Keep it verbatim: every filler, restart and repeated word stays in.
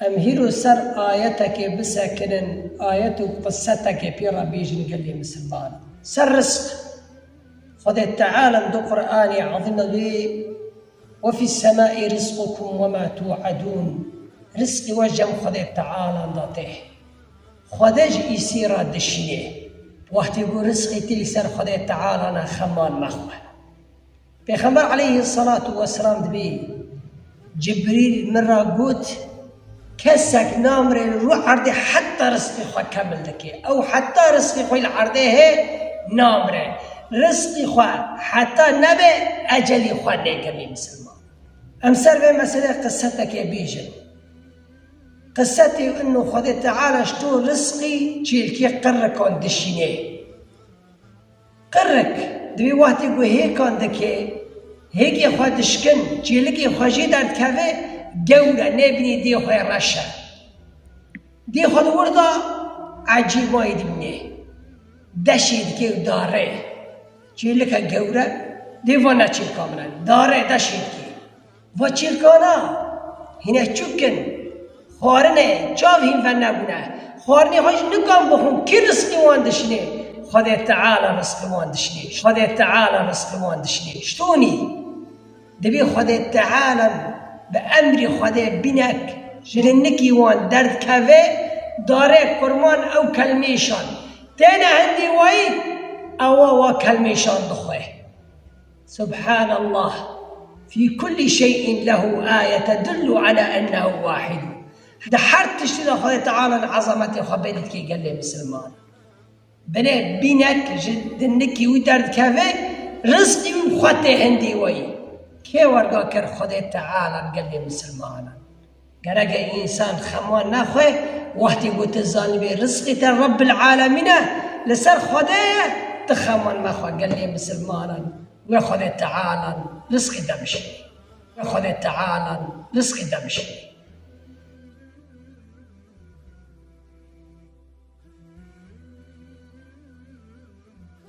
Em hîro ser ayetekê bisekinin, ayet û qisetekê pê re bêjin gelê misilman. Ser rizq. Xwedê Teala di Qur'anê Ezîm de dibê, "Ve fis semai rizqukum ve ma tu'adun." Rizqî we cem Xwedê Teala de tê. Xwedê ji îsî re dişînê. Wextê ku rizqî tê li ser Xwedê Teala ne, xeman mexwe. Pêxember aleyhisselatu vesselam dibê, Cibrîl min re got, kesek namire li rû erdê heta rizqî xwe kemil dike. Ew heta rizqî xwe li erdê hê namire. Rizqî xwe heta nebe, ecelî xwe nêkemî misilman. Em ser vê meselê qisetekê bêjin. Qisetê ino Xwedê Teala ji to rizqî çêlkê qirrikan dişînê. Qirrik, divê wextê ku hêkan dike, hêkê xwe dişkin, çêlikê xwe jê derdikeve, gewr e, nêbînî dê xwe reş e. Dê xwe di wir de ecêbayî dimîne. Deşê dike û dare. Çêlike gewr e, dê va ne çêlka min e. Dare deşê dike. Va çêlkana hîne çûk in, xwarine, çav hîn venebûne. Xwarinê xwe jî nikan bixwin, kî rizqî wan dişinê? Xwedê Teala rizqî wan dişinê. Xwedê Teala rizqî wan dişinê. Ştonî. Divê Xwedê Teala bi emrî Xwedê bînek ji rinikî wan derdikeve, dare kurman ew kelmêşan. Têne hindî wayî, ewa wa kelmêşan dixwe. Subhanallah. Fî kullî şey'in lehu aye tedullu ala ennehu wahidun. Di her tiştî de Xwedê Teala ezametê xwe belî dike gelê misilman. Belê bînek ji dinikî wî derdikeve, rizqî wî xwe tê hindî weyî. Kê werga kir Xwedê Teala gelê misilmanan? Gerek e însan xeman nexwe, wextê ku tu zanibê rizqî te Rebbil Alemîn e, li ser Xwedê ye, tu xeman mexwe gelê misilmanan. Wê Xwedê Tealan rizqî de bişî. Wê Xwedê Tealan rizqî de bişî.